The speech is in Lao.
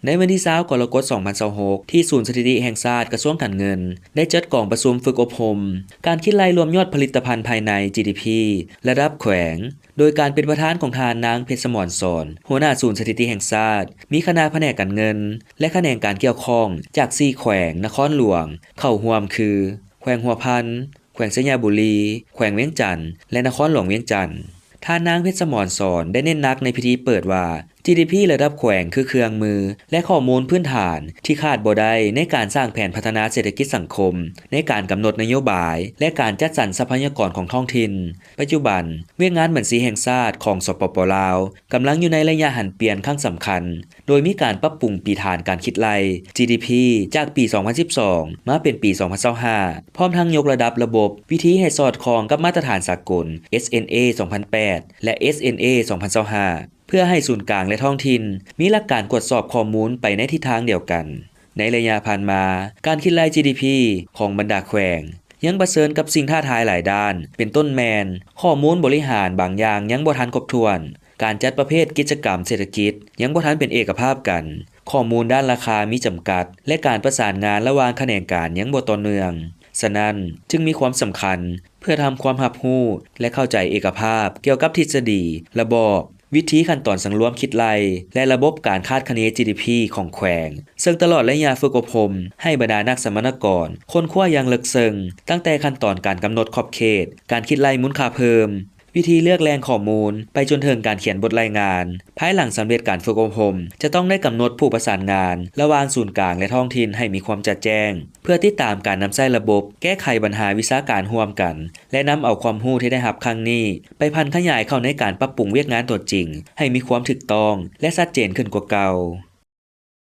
ໃນວັນທີຊາວ ກໍລະກົດ ສອງພັນຊາວຫົກ ທີ່ສູນສະຖິຕິແຫ່ງຊາດ ກະຊວງການເງິນ ໄດ້ຈັດກອງປະຊຸມຝຶກອົບຮົມ ການຄິດໄລ່ລວມຍອດຜະລິດຕະພັນພາຍໃນ ຈີດີພີ ລະດັບແຂວງ ໂດຍການເປັນປະທານຂອງທ່ານນາງ ເພັດສະໝອນ ສອນ ຫົວໜ້າສູນສະຖິຕິແຫ່ງຊາດ, ມີຄະນະພະແນກການເງິນ ແລະ ຂະແໜງການກ່ຽວຂ້ອງຈາກສີ່ແຂວງນະຄອນຫຼວງເຂົ້າຮ່ວມຄື ແຂວງຫົວພັນ, ແຂວງໄຊຍະບູລີ, ແຂວງວຽງຈັນ ແລະ ນະຄອນຫຼວງວຽງຈັນ. ທ່ານນາງ ເພັດສະໝອນ ສອນ ໄດ້ເນັ້ນໜັກໃນພິທີເປີດວ່າ ຈີດີພີ ລະດັບແຂວງຄືເຄື່ອງມື ແລະ ຂໍ້ມູນພື້ນຖານທີ່ຂາດບໍ່ໄດ້ໃນການສ້າງແຜນພັດທະນາເສດຖະກິດສັງຄົມ, ໃນການກຳນົດນະໂຍບາຍ ແລະ ການຈັດສັນຊັບພະຍາກອນຂອງທ້ອງຖິ່ນ. ປັດຈຸບັນ, ວຽກງານບັນຊີແຫ່ງຊາດຂອງ ສປປ ລາວ ກຳລັງຢູ່ໃນໄລຍະຫັນປ່ຽນຄັ້ງສຳຄັນ, ໂດຍມີການປັບປຸງປີຖານການຄິດໄລ່ ຈີດີພີ ຈາກປີສອງພັນສິບສອງ ມາເປັນປີສອງພັນຊາວຫ້າ ພ້ອມທັງຍົກລະດັບລະບົບວິທີໃຫ້ສອດຄ່ອງກັບມາດຕະຖານສາກົນ ເອສເອັນເອ ສອງພັນແປດ ແລະ ເອສເອັນເອ ສອງພັນຊາວຫ້າ ເພື່ອໃຫ້ສູນກາງ ແລະ ທ້ອງຖິ່ນມີຫຼັກການກວດສອບຂໍ້ມູນໄປໃນທິດທາງດຽວກັນ. ໃນໄລຍະຜ່ານມາ, ການຄິດໄລ່ ຈີດີພີ ຂອງບັນດາແຂວງ ຍັງປະເຊີນກັບສິ່ງທ້າທາຍຫຼາຍດ້ານ, ເປັນຕົ້ນແມ່ນ ຂໍ້ມູນບໍລິຫານບາງຢ່າງຍັງບໍ່ທັນຄົບຖ້ວນ, ການຈັດປະເພດກິດຈະກຳເສດຖະກິດຍັງບໍ່ທັນເປັນເອກະພາບກັນ, ຂໍ້ມູນດ້ານລາຄາມີຈຳກັດ ແລະ ການປະສານງານລະຫວ່າງຂະແໜງການຍັງບໍ່ຕໍ່ເນື່ອງ. ສະນັ້ນ, ຈຶ່ງມີຄວາມສຳຄັນເພື່ອທຳຄວາມຮັບຮູ້ ແລະ ເຂົ້າໃຈເອກະພາບກ່ຽວກັບທິດສະດີ, ລະບອບ, ວິທີຂັ້ນຕອນສັງລວມຄິດໄລ່ ແລະ ລະບົບການຄາດຄະເນ ຈີດີພີ ຂອງແຂວງ, ເຊິ່ງຕະຫຼອດໄລຍະຝຶກອົບຮົມ ໃຫ້ບັນດານັກສຳມະນາກອນຄົ້ນຄວ້າຢ່າງເລິກເຊິ່ງ, ຕັ້ງແຕ່ຂັ້ນຕອນການກຳນົດຂອບເຂດ, ການຄິດໄລ່ມູນຄ່າເພີ່ມ, ວິທີເລືອກແຫຼ່ງຂໍ້ມູນ, ໄປຈົນເຖິງການຂຽນບົດລາຍງານ. ພາຍຫຼັງສຳເລັດການຝຶກອົບຮົມ, ຈະຕ້ອງໄດ້ກຳນົດຜູ້ປະສານງານລະຫວ່າງສູນກາງ ແລະ ທ້ອງຖິ່ນໃຫ້ມີຄວາມຈະແຈ້ງ, ເພື່ອຕິດຕາມການນຳໃຊ້ລະບົບ, ແກ້ໄຂບັນຫາວິຊາການຮ່ວມກັນ ແລະ ນຳເອົາຄວາມຮູ້ທີ່ໄດ້ຮັບຄັ້ງນີ້ ໄປຜັນຂະຫຍາຍເຂົ້າໃນການປັບປຸງວຽກງານຕົວຈິງ ໃຫ້ມີຄວາມຖືກຕ້ອງ ແລະ ຊັດເຈນຂຶ້ນກວ່າເກົ່າ.